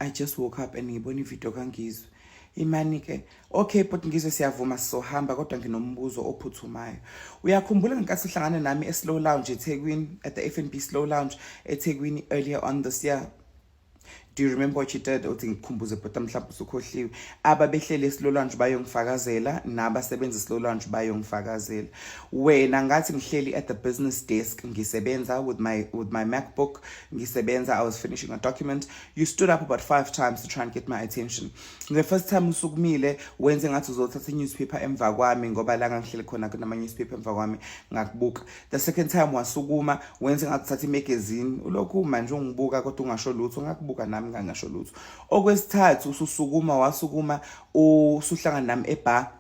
I just woke up and ngibona ivideo kaNgizwe. Imani ke. Okay, but Ngizwe, siyavuma, sizohamba, kodwa nginombuzo ophuthumayo. Uyakhumbula ngenkathi uhlangana nami eSlow Lounge eThekwini, at the FNB Slow Lounge eThekwini earlier on this year? Do you remember what you did? Uthi ngikukhumbuze, but mhlawumbe usukhohliwe. Ababehleli eSlow Lounge bayongifakazela, nabasebenza eSlow Lounge bayongifakazela. Wena, ngathi ngihleli at the business desk, ngisebenza with my MacBook, ngisebenza, I was finishing a document. You stood up about five times to try and get my attention. The first time usukumile, wenze ngathi uzothatha i-newspaper emva kwami, ngoba la ngangihleli khona kunama newspaper emva kwami. Ngakubuka. The second time wasukuma, wenze ngathi uthatha imagazine, ulokhu manje ungibuka kodwa ungasho lutho. Ngakubuka nami, ngangasho lutho. Okwesithathu ususukuma, wasukuma usuhlangana nami ebar.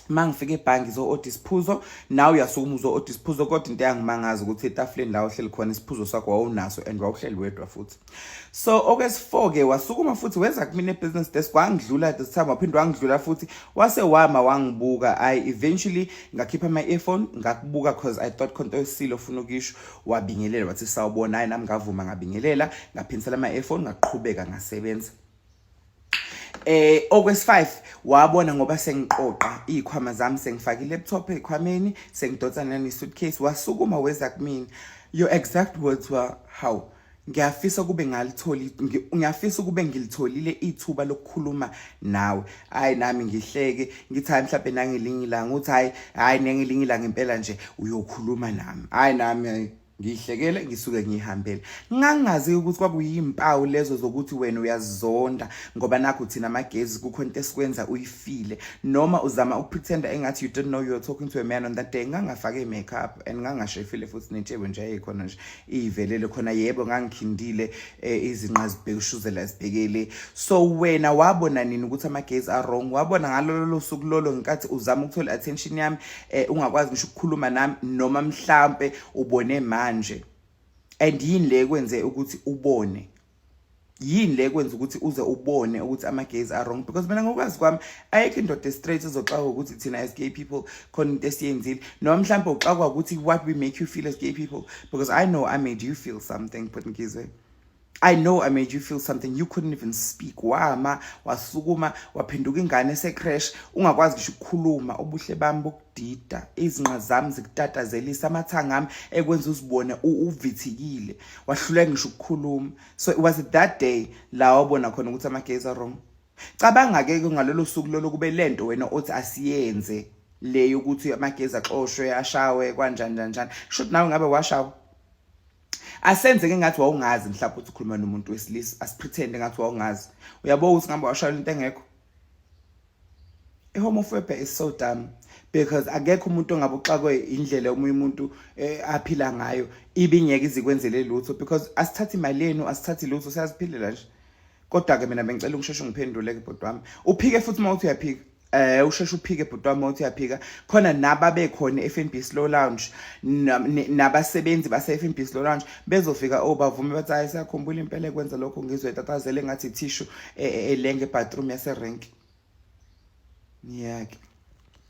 Mangifika ebhangi ngizo-order isiphuzo, nawe uyasukuma uzo-order isiphuzo, kodwa into eyangimangaza ukuthi etafuleni la uhleli khona isiphuzo sakho wawunaso, and wawuhleli wedwa futhi. So okwesi-four-ke wasukuma futhi weza kumina e-business desk, wangidlula this time, waphinde wangidlula futhi, wase wama wangibuka. I eventually ngakhipha ama-earphone, ngakubuka, 'cause I thought khonto esile ofuna ukisho. Wabingelela, wathi, "Sawubona." Hayi, nami ngavuma, ngabingelela, ngaphinisela ama-earphone, ngaqhubeka ngasebenza. Okwesi-5 wabona ngoba sengiqoqa izikhwama zami, sengifaka i-laptop ezikhwameni, sengidonsa nane-suitcase, wasukuma weza kumina. Your exact words were, "How ngiyafisa kube ngalitholi, ngiyafisa kube ngilitholile ithuba lokukhuluma nawe." Hayi, nami ngihleke, ngithi, "Hayi, mhlawumbe nangelinye ilanga." Uthi, "Hayi, hayi, nengelinye ilanga impela nje uyokhuluma nami." Hayi, nami hayi, ngiyihlekele, ngisuke ngihambele. Ngangazi ukuthi kwakuyimpawu lezo zokuthi wena uyazonda ngoba nakho thina amagezi kukho into esikwenza uyifile, noma uzama ukupretenda engathi you didn't know you were talking to a man on that day. Ngangafake makeup and ngangashefile futhi, nentshebe nje ayikhona nje, ivelele khona. Yebo, ngangikhindile, izinqa zibhekushuzela zibhekele. So wena wabona nini ukuthi amagezi are wrong? Wabona ngalolo suku lolo ngenkathi uzama ukuthola attention yami, ungakwazi ngisho ukukhuluma nami, noma mhlambe ubone manje? And yini le kwenze ukuthi ubone? Yini le kwenza ukuthi uze ubone ukuthi ama-gays are wrong? Because mina, ngokwazi kwami, ayikho indoda straight ezoxakwa ukuthi thina as gay people khona into esiyenzile, noma mhlawumbe uxakwa ukuthi what we make you feel as gay people. Because I know I made you feel something, but Ngizwe, I know I made you feel something. You couldn't even speak. Wama, wasukuma, waphenduka ingane ese-creche, ungakwazi ngisho ukukhuluma. Ubuhle bami bokudida, izinqa zami zikutatazelisa, amathanga ami ekwenza uzibone uvithikile. Wahluleka ngisho ukukhuluma. So it was that day la wabona khona ukuthi ama-gays are wrong? Cabanga-ke ngalolo suku lolo kube lento wena othi asiyenze le yokuthi amagezi axoshwe, ashawe, kanjani njani njani, shuthi nawe ngabe washawa. Asenze-ke ngathi wawungazi mhlawumbe ukuthi ukhuluma nomuntu wesilisa. Asipretende ngathi wawungazi. Uyabo ukuthi ngabe washayela into engekho. I-homophobia is so dumb, because akekho umuntu ongabe uxakwe indlela omunye umuntu aphila ngayo, ibingeke izikwenzele lutho, because asithathi imali yenu, asithathi lutho, siyaziphilela nje. Kodwa-ke mina bengicela ukusheshe ungiphendule-ke, bhuti wami. Uphike futhi uma uthi uyaphika, usheshe uphike, bhuti wami, uthi uyaphika. Khona nababekhona e-FNB Slow Lounge, nabasebenzi base-FNB Slow Lounge bezofika, oh, bavume bathi, "Hayi, siyakhumbula impela ekwenza lokho." Ngizwe etatazele ngathi ithishu elenge ebathroom yaserenki. Yeah ke.